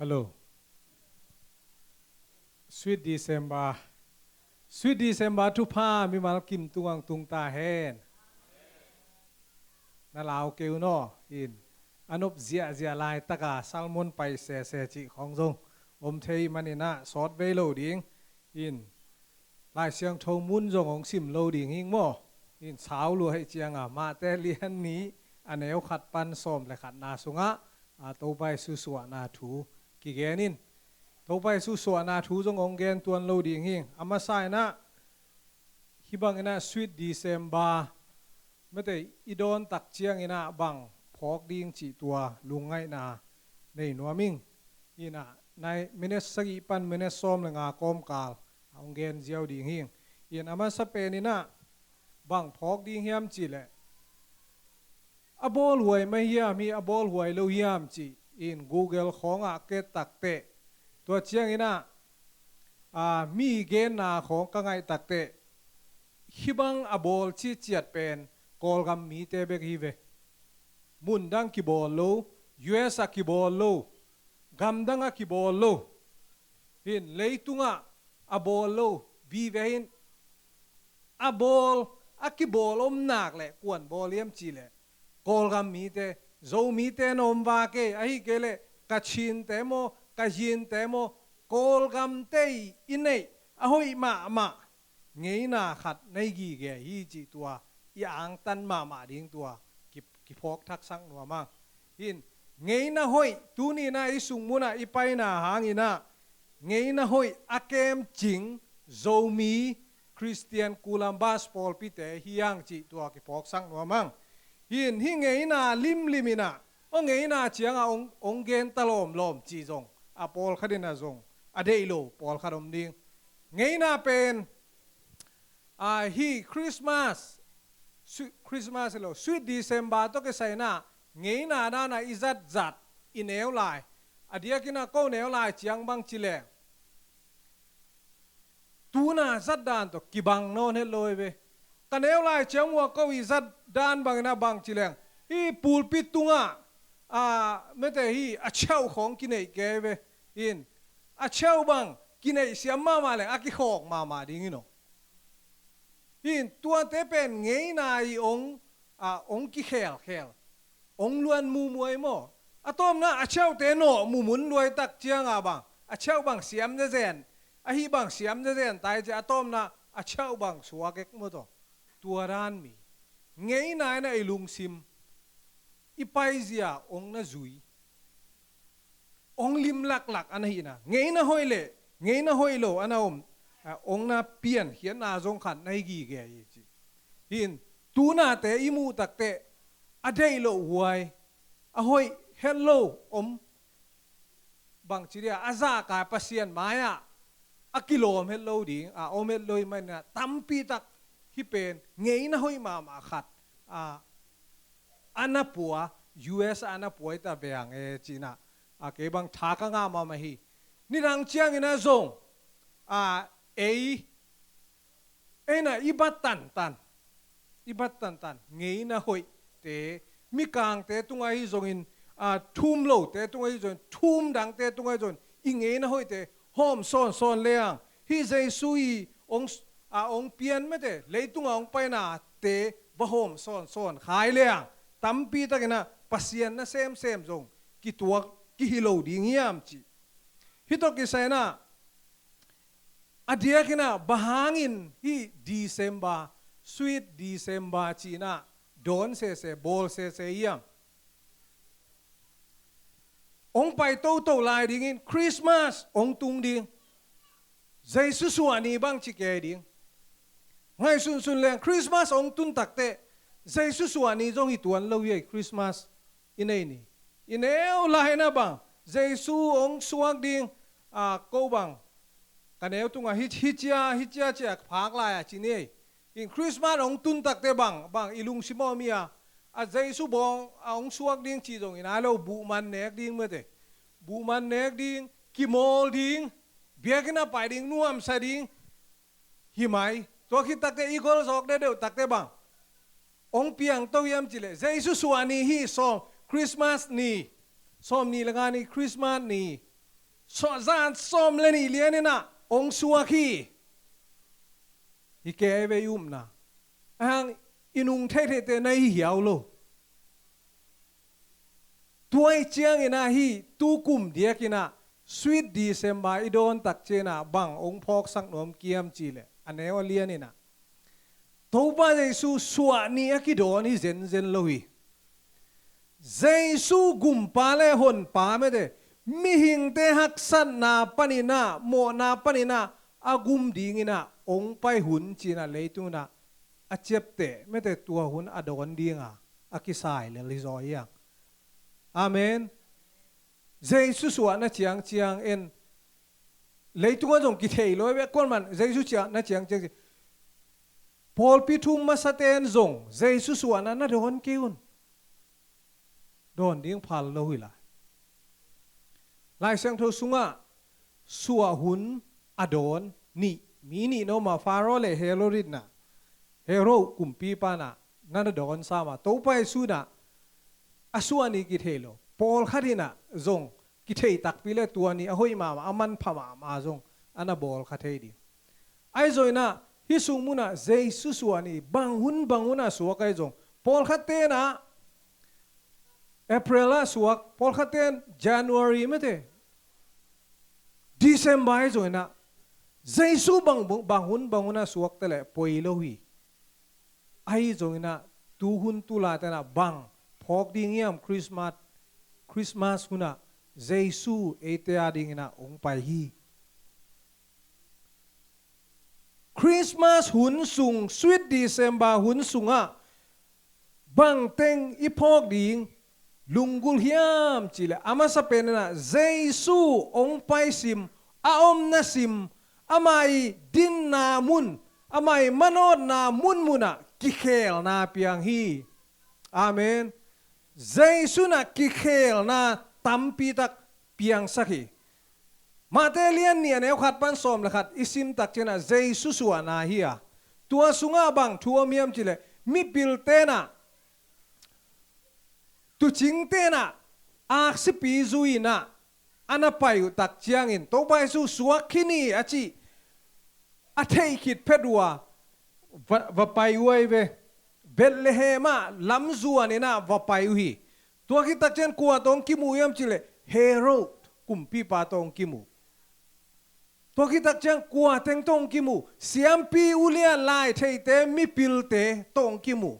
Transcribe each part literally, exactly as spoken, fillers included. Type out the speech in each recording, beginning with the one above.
Hello. Sweet December. Sweet December thupha mimal kim tungah tung ta hen. Na lau keu naw in. A nop ziahziah laitaka sermon pai sese cih khawng zong om thei maninah sawt vei lo ding in. Lai Siangtho mun zong hong sim lo ding hing maw? In sau lua hei cianga Mate lian nih a neu khat pan sawm le khatna sungah a Topa Jesu suahna thu kigen in. Topa Jesu suahna thu zong hong gen tuan lo ding hing. A masa inah hih banginah Sweet December mate i dawn tak cianginah bang phawk ding cih tua lungngaihna nei nuam ing. Inah nai minute sagih pan minute sawm le nga kawmkal a hong gen ziau ding hing. In a masa peninah bang phawk ding hiam cihleh a bawlhuai mah hiam hi a bawlhuai lo hiam cih in Google khawngah ket takteh tua cianginah a, mi genna khawng ka ngaih takteh hih bang a bawl citciat pen Kawlgam mite bek hi ve. Mun dang kibawl lo, U S a kibawl lo, gamdang a kibawl lo. Hin leitungah a bawl lo vive hin a bawl a kibawl om nak le kuan bawl hiam cihleh Kawlgam mite, Zomite na om va kei ahi kei leh Kachinte maw, Kayinte maw, Kawlgamte i neih a hoih mahmah ngeina khat nei gige hi cih tua i angtan mahmah ding tua ki, kiphawk thaksak nuam ang. Hin ngeina hoih tunina i sungmunah i paina hanginah ngeina hoih a kemcing Zomi Khristian kulam bas pawlpite hi ang cih tua kiphawksak nuam ang. Hin hih ngeina limliminah aw ngeina cianga ong, ong gen ta lawmlawm cih zong a pawlkhatinah zong a deih lo pawlkhat om ding. Ngeina pen a, hih Christmas, Christmas lo, Sweet December tawh kisaina ngeina dana i zatzat i neu lai a diakinah ko neu lai ciang bang cileh tuna zat dan tawh kibang nawn het lo hi ve. Ka neu lai ciang uh a ko i zat dan bangin a bang ci leng hih pulpit tungah a mete hih a cheuh khawng kineih kei ve. In a cheuh bang kineih siam mahmah leng a kikhawk mahmah ding in aw. In tuate pen ngeina i ong a ong kikhelkhel ong luan mumuai maw? A tawpna a cheute nawh mumun luaitak cianga bang a cheuh bang siam zezen ahi bang siam zezen tai cia a tawpna a cheuh bang suak ek maw taw? Tua dan mi ngeina ina i lungsim i paizia ong na zui ong lim laklak ana hihna ngeina hoih le ngeina hoih lo ana om a ong na piankhiatna zong khat na hi gige hi ci. Hin tunate i muh takte a deih loh huai a hoih het lo om bangci dia a zahkai Pasian mai-ah a kilawm het lo ding a om het lo hi manina tampitak hih pen ngeina hoih mahmah khat a a na pua U S a na pua i ta veng e cinah a kei bang tha ka ngah mahmah hi. Nidang ciangin a zong a ei eina i bat tantan i bat tantan ngeina hoihte mikangte tungah hi zongin a thum lote tungah hi zongin thum dangte tungah hi zongin i ngeina hoihte hawm sawnsawn leang hih Jesu i ong a ong pian mete leitunga ong painate va hawm sawnsawn khai leang tampi takinah Pasian na semsem zong kituak kihi lo ding hiam cih. Hih tawh kisainah a diakinah bang hangin hih December, sweet December cihnah dawn sese bawl sese hiam? Ong pai toto lai dingin Christmas ong tung ding. Jesu suah ni bang ci kei ding. Ngaihsunsun leng Christmas ong tun takte Jesu suah ni zong hi tuan lo hi ei Christmas i nei ni. I neu laina bang Jesu ong suak ding a ko bang ka neu tunga hi, hi cia hi cia cia phak lai a ci ni ei. In Christmas ong tun takte bang bang i lungsim aw mi a a Jesu bawng a ong suak ding ci zong i nai lo buhman nek ding mete. Buhman nek ding kimawl ding biakinn a pai ding nuamsa ding hi mai. Tua khit takte i gol zawk deuhdeuh takte bang ong piang to hiam cileh Jesu suah ni hi sawm Christmas ni sawm ni le nga ni Christmas ni Suah zan sawm le nih lian in ah hong suak hi. Hi kei vei upna. Ahang i nung theihtheihte na hi hiau lo. Tua hi ciangin ah hih tu kum diakin ah Sweet December i dawn tak ciangin ah bang hong phawksak nuam kiam cih leh a neu a lian in ah Topa Jesu suah ni a kidawn hi zenzen lo hi. Jesu gumpa le honpa mete mihingte haksatna panin ah mawhna panin ah a gum dingin ah hong pai hun ci-in ah leitung in ah a ciapteh mete tua hun a dawn dinga a kisai lel hi zaw hi hang. Amen. Jesu suahna ciangciang en leitungah zong kithei lo hi ve kuaman Jesu suahna ciangciang ci. Pawlpi thum masate en zong Jesu suahna na dawn kei un. Dawn ding phal lo hi lai. Lai Siangtho sungah suah hun a dawn nih mi nih no ma Faro le Herod in ah Herod kumpipa in ah na na dawn sa ma Topa Jesu in ah a suah ni kithei lo. Pawlkhat in ah zong kithei takpi le tua ni a hoih mahmah a manpha mahmah zong a na bawl kha thei ding. Ahi zong in ah hih sung munah Jesu suah ni bang hun bang hun ah suak ahi zong pawlkhatte in ah April ah suak, pawlkhatte in January mete December ahi zong in ah Jesu bang, bang hun bang hun ah suak te leh poi lo hi. Ahi zong in ah tu hun tu late in ah bang phawk ding hiam Christmas, Christmas hun ah Jesu eite a dingin ah hong pai hi. Christmas hun sung Sweet December hun sungah bang teng i phawk ding lunggulh hiam cih leh a masa pen in ah Jesu hong pai sim a omna sim ama i dinna mun ama i manawtna munmun ah kikhelna piang hi. Amen. Jesu in ah kikhelna tampi tak piangsak hi. Mate lian nih a neu khat pan sawm le khat i sim tak ciangin ah Jesu suahna hi a tua sungah bang thu om hiam cih leh mipilte in ah tucingte in ah aksipi zui in ah a na pai uh tak ciangin Topa Jesu suak khin hi a cih a theih khit phet uh a va, va pai uh ahi ve. Bethlehem ah lamzuan in ah va pai uh hi. Tua khit tak ciang kua tawh hong kimu hiam cih leh Herod kumpipa tawh hong kimu. Tua khit tak ciang kua teng tawh hong kimu, siampi ulian laitheite mipilte tawh hong kimu.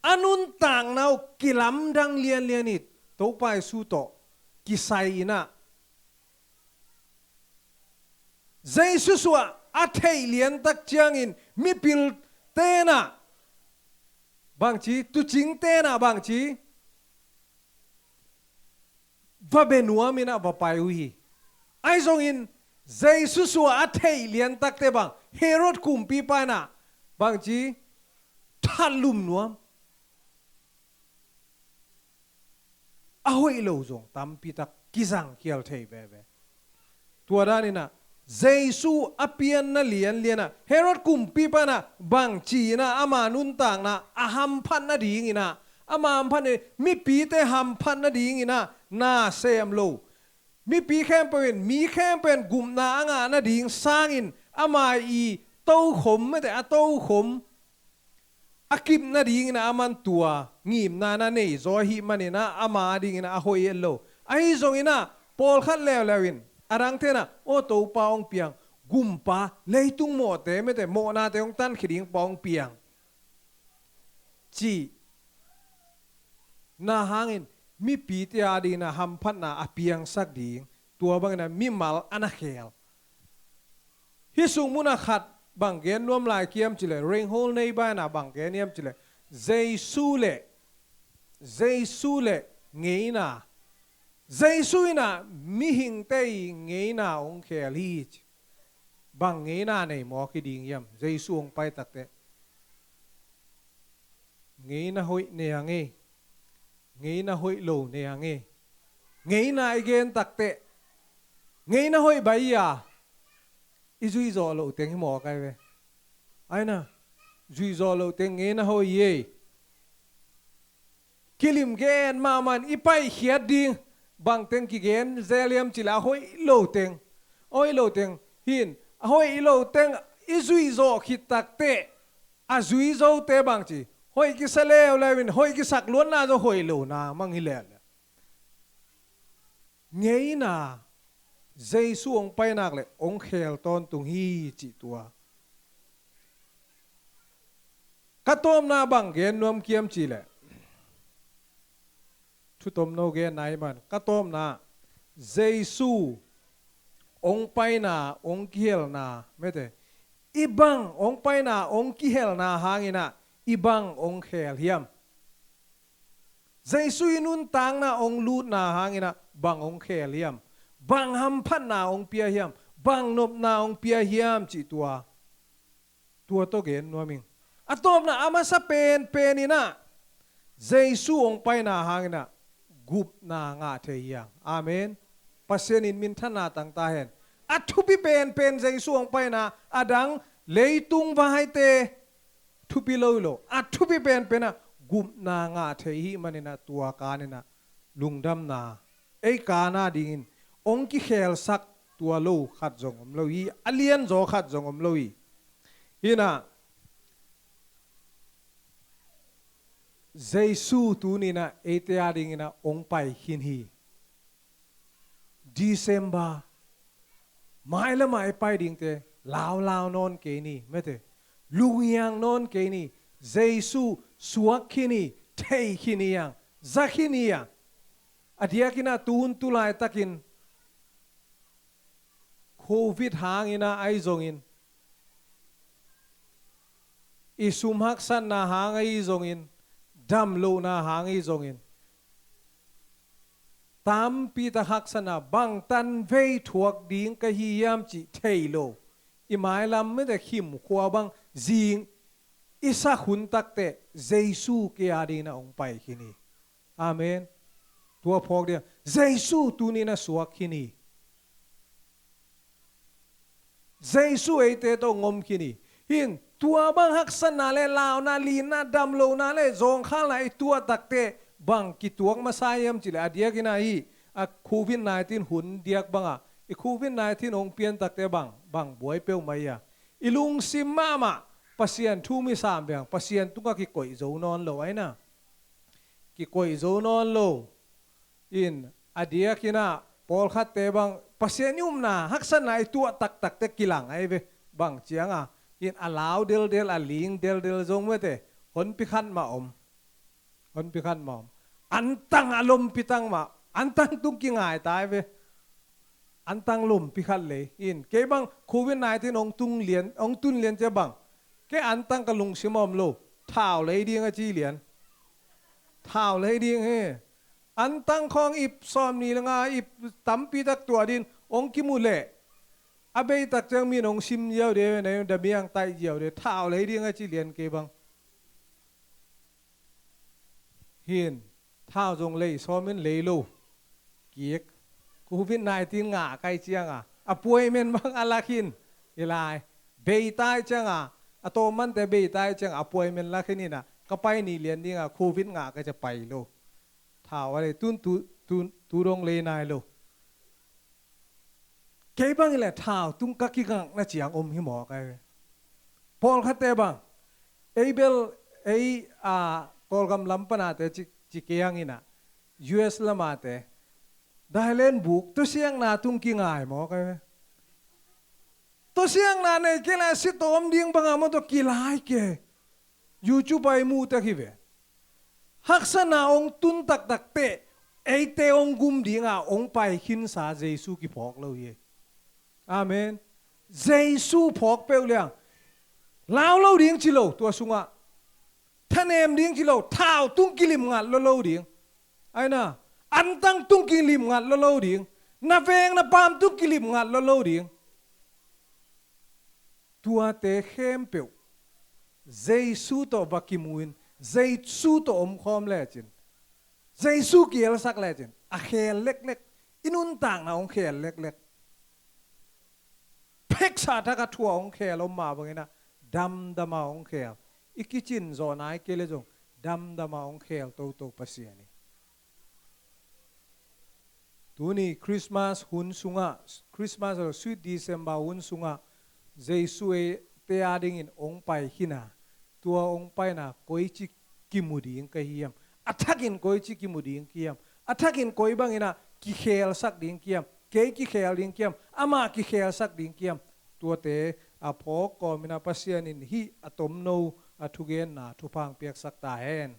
A nuntakna uh kilamdang lianlian hi. Topa Jesu tawh kisai in ah Jesu suah a theih liantak ciangin mipilte in ah bangci, tucingte in ah bangci, va bia nuam in ah va pai uh hi. Ahi zongin Jesu suah a theih liantakte bang Herod kumpipa in ah bangci, thatlum nuam. A hoih lo zong tampi tak kizangkhial thei veve. Tua dan in ah Jesu a pianna lianlian ah Herod kumpipa in ah bangci in ah ama nuntakna a hamphat nading in ah ama hamphat, mipite hamphat nading in ah na sem lo. Mipi khempeuh in, mi khempeuh in gupna a ngah nading sangin ama i tokhom mete a tokhom a kip nading in ah aman tua ngimna na nei zaw ahih manin ah ama a ding in ah a hoih et lo. Ahi zong in ah pawlkhat leuleu in a dangte in ah aw Topa hong piang, gumpa, leitung mawhte mete mawhnate hong tankhia ding pa hong piang cih na hangin mipite a ding in ah hamphatna a piangsak ding, tua bangin ah mimal a na khel. Hih sung mun ah khat bang gen nuam lai kiam cih leh Reinhold Niebuhr in ah bang gen hiam cih leh Jesu le, Jesu le ngeina. Jesu in ah mihingte i ngeina hong khel hi ci. Bang ngeina nei mawk hi ding hiam? Jesu hong pai takteh ngeina hoih nei a ngei, ngeina hoih lo nei a ngei. Ngeina i gen takteh ngeina hoih bai a i zui zawh loh teng hi mawk ai ve. Aina zui zawh loh teng ngeina hoih ei. Kilim gen mahmah in i paikhiat ding Bang teng kigen zel hiam cih leh a hoih lo teng, a hoih lo teng, hin a hoih lo teng i zuih zawh khit takteh a zui zote bang ci, hoih kisa leuleu in hoih kisak luatna zong hoih lo na mang hi leuleu. Ngeina, Jesu hong pai nak leh hong khel tawntung hi cih tua. Ka tawpna bang gen nuam hiam cih leh, thu tomno gen nai man. Ka tawpna, Jesu hong paina, hong kihelna, mete, i bang hong paina, hong kihelna hangin ah i bang hong khel hiam? Jesu i nuntakna hong lutna hangin ah bang hong khel hiam? Bang hamphatna hong pia hiam? Bang nopna hong pia hiam cih tua, tua tawh gen nuam ing. A tawpna, a masa penpen in ah Jesu hong paina hangin ah gupna ngah thei hi hang. Amen. Pasian in minthanna tang ta hen. A thupi penpen Jesu hong paina, a dang leitung vaite thupi lo hi lo. A thupi penpen ah gupna ngah thei hi manin ah tua kan in ah lungdamna, ei kan a dingin hong kikhelsak tua lo khat zong om lo hi, a lianzaw khat zong om lo hi. Hi in ah Jesu tuni in ah eite a dingin ah hong pai khin hi. December mailam ah i pai dingte laulau nawn kei ni, mete, lunghiang nawn kei ni. Jesu suak khin hi, thei khin hi hang, za khin hi hang. A diakin ah tu hun tu laitakin Covid hangin ah ahi zongin, i sum haksatna hang ahi zongin, damlohna hang ahi zongin, tampi tak haksatna, bang tanvei thuak ding ka hi hiam cih thei lo, i mailam, mete, khimkhua bang zing i sak hun takteh Jesu kei a dingin ah hong pai khin hi. Amen. Tua phawk ding, Jesu tuni in ah suak khin hi. Jesu eite tawh hong om khin hi. Hin tua bang haksatna le launa, linna, damlohna le zawngkhalna i tuah takteh bang kituak masa hiam cih leh, a diakin ah hi, a Covid nineteen hun diak bangah, i Covid nineteen hong pian takteh bang, bang buai peuhmah hi a, i lungsim mahmah Pasian thu mi sam veng, Pasian tungah kikoih zo nawn lo ahi na. Kikoih zo nawn lo. In, a diakin ah pawlkhatte bang Pasian i upna, haksatna i tuah taktakte kilang ahi ve. Bang ciang a, in, a lau deldel, a ling deldel zong, mete, honpi khat mah om. Honpi khat mah om. Antang a lompi tang mah, antang tung kingai ta ahi ve. Antang lompi khat lei. In, kei bang Covid nineteen hong tung lian, hong tun lian ciang bang, kei antang ka lungsim ah om lo. Thau lei ding a ci lian. Thau lei ding hi. Antang khawng ip sawmnih le nga, ip tampi tak tuah ding hong kimu leh, a bei tak ciang min hong sim ziau de, na damiang taih ziau de, thau lei ding a ci lian kei bang. Hin, thau zong lei sawm in lei lo. Kik. Covid nineteen ngah ka hih ciang a, appointment bang a lak in, hi lai. Bei ta hih ciang a, a tawmmante bei ta hih ciang a, appointment lak in, in a, ka pai ni lian ding a, Covid ngah ka hih ciang pai lo. Thau a lei, tun tu, tu, tu dong lei nai lo. Kei bang hi leh thau tung ka kingakna ciang om hi mawk ahi ve. Pawlkhatte bang, ei bel, ei, a, Kawlgam lam panate ci, ci kei hang in a, U S lamate, dailen buk, tawsiakna tung kingai mawk ahi ve. Tawsiakna nei kei leh si tawm ding bang a maw, tawh kilai kei. YouTube ah i muh tek hi ve. Haksatna hong tun taktak teh, eite hong gum ding a hong pai khinsa Jesu kiphawk lo hi. Amen. Jesu phawk peuh liang, lau lo ding ci lo tua sungah. Thanem ding ci lo, thau tung kilim ngat lo lo ding. Aina, antang tung kilim ngat lo lo ding. Na veng na paam tung kilim ngat lo lo ding. Tuate khempeuh Jesu tawh va kimu in, Jesu tawh omkhawm lecin, Jesu kielsak lecin, a khel leklek, i nuntakna hong khel leklek. Pheksa thak a thu a hong khel om mah bangin a, damdam a hong khel. I kicin zawh nai kei leh zong damdam a hong khel toto Pasian hi. Tuni Christmas hun sungah, Christmas or Sweet December hun sungah Jesu e te a dingin ong pai khina. Tua ong paina koici kimu ding ka hiam? A thakin koici kimu ding kiam? A thakin koi bangin ah kikhelsak ding kiam? Kei kikhel ding kiam? Ama kikhelsak ding kiam? Tuate a phawk kawmin ah Pasian in hih a tomno a thugenna thupha piaksak ta hen.